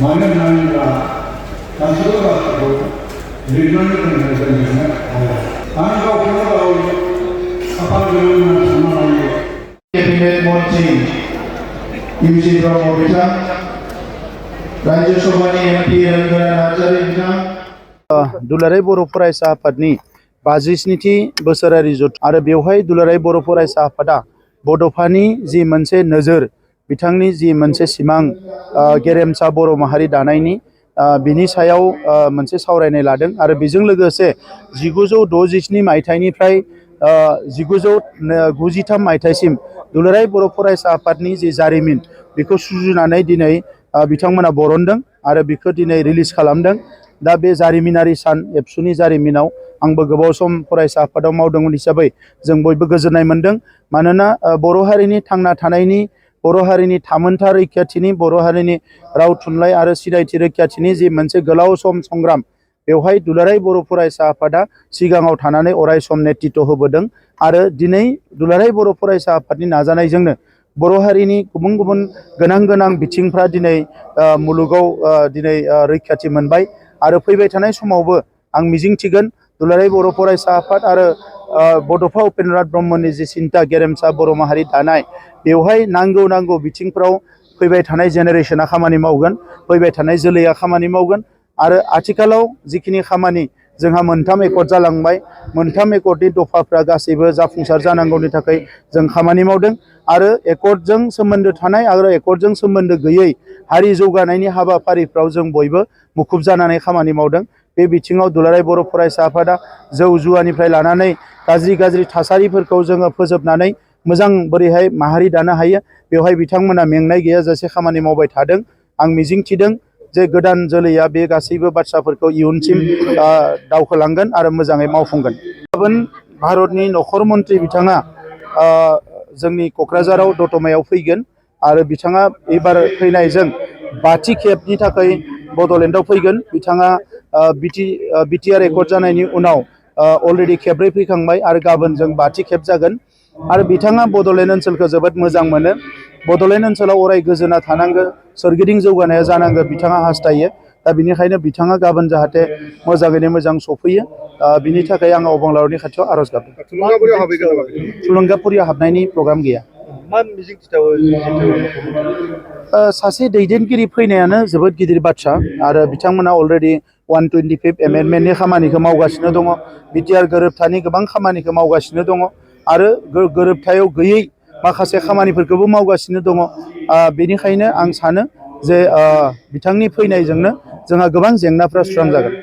मानो होनोब्ला गासैबो बाथ्राखौ लिरनानै दोननाय जायो आं गावखौनो गाव खाफाल गोनां होनना सानना लायो। केबिनेट मन्त्रि इउसि ब्रह्म बिथां, राज्य सभानि एमपि रंगना नार्जारी बिथां, दुलाराय बर' फरायसा आफादनि 57थि बोसोरारि जथुम आरो बेवहाय दुलाराय बर' फरायसा आफादा बड'फानि जि मोनसे नोजोर, बिथांनि जि मोनसे सिमां गेरेमसा बर' माहारि दानायनि बिनि सायाव मोनसे सावरायनाय लादों आरो बेजों लोगोसे 1967 मायथाइनिफ्राय 1993 मायथाइसिम दुलाराय बर' फरायसा आफादनि जि जारिमिन बेखौ सुजुनानै दिनै बिथांमोना बरनदों आरो बेखौ दिनै रिलिज खालामदों। दा बे जारिमिनारि सान एबसुनि जारिमिनाव आंबो गोबाव सम फरायसा आफादाव मावदोंमोन हिसाबै जों बयबो गोजोननाय मोनदों। मानोना बर' हारिनि थांना थानायनि, बर' हारिनि थामोनथा रैखाथिनि, बर' हारिनि राव थुनलाइ आरो सिनायथि रैखाथिनि जि मोनसे गोलाव सम संग्राम, बेवहाय दुलाराय बर' फरायसा आफादा सिगाङाव थानानै अराय सम नेतृत्व होबोदों आरो दिनै दुलाराय बर' फरायसा आफादनि नाजानायजोंनो बर' हारिनि गुबुन गुबुन गोनां गोनां बिथिंफ्रा दिनै मुलुगाव दिनै रैखाथि मोनबाय आरो फैबाय थानाय समावबो आं मिजिंथिगोन दुलाराय बर' फरायसा आफाद आरो बड'फा उपेन्द्रनाथ ब्रह्मनि जि सिन्था गेरेमसा बर' माहारि दानाय, बेवहाय नांगौ बिथिंफ्राव फैबाय थानाय जेनेरेशना खामानि मावगोन, फैबाय थानाय जोलैया खामानि मावगोन आरो आथिखालाव जिखिनि खामानि जोंहा 3 एकर्ड जालांबाय, 3 एकर्डनि दफाफ्रा गासैबो जाफुंसार जानांगौनि थाखाय जों खामानि मावदों आरो एकर्डजों सोमोन्दो थानाय आरो एकर्डजों सोमोन्दो गैयै हारि जौगानायनि हाबाफारिफ्राव जों बयबो मुखुब जानानै खामानि मावदों। बे बिथिङाव दुलाराय बर' फरायसा आफादा जौ जुवानिफ्राय लानानै गाज्रि थासारिफोरखौ जोङो फोजोबनानै मोजां बोरैहाय माहारि दानो हायो, बेवहाय बिथांमोना मेंनाय गैयाजासे खामानि मावबाय थादों। आं मिजिंथिदों जे गोदान जोलैया बे गासैबो बाथ्राफोरखौ इयुनसिम दावखोलांगोन आरो मोजाङै मावफुंगोन। गाबोन भारतनि नखर मन्त्रि बिथाङा जोंनि क'क्राझाराव दतमायाव फैगोन आरो बिथाङा एबार फैनायजों 5थि खेबनि थाखाय बड'लेण्डआव फैगोन। बिथाङा बिटिआर एकर्ड जानायनि उनाव अलरेडि खेबब्रै फैखांबाय आरो गाबोन जों 5थि खेब जागोन आरो बिथाङा बड'लेण्ड ओनसोलखौ जोबोद मोजां मोनो। बड'लेण्ड ओनसोलाव अराय गोजोना थानांगौ, सोरगिदिं जौगानाया जानांगौ बिथाङा हास्थायो। दा बिनिखायनो बिथाङा गाबोन जाहाथे मोजाङैनो मोजां सफैयो, बिनि थाखाय आङो अबंलावरिनि खाथियाव आर'ज गाबदों। थुलुंगाफुरियाव हाबनायनि प्रग्राम गैया। सासे दैदेनगिरि फैनायानो जोबोद गिदिर बाथ्रा आरो बिथांमोना अलरेडि 125 एमेन्डमेन्टनि खामानिखौ मावगासिनो दङ, बिटिआर गोरोबथानि गोबां खामानिखौ मावगासिनो दङ आरो गोरोबथायाव गैयै माखासे खामानिफोरखौबो मावगासिनो दङ। बेनिखायनो आं सानो जे बिथांनि फैनायजोंनो जोंहा गोबां जेंनाफ्रा सुस्रांजागोन।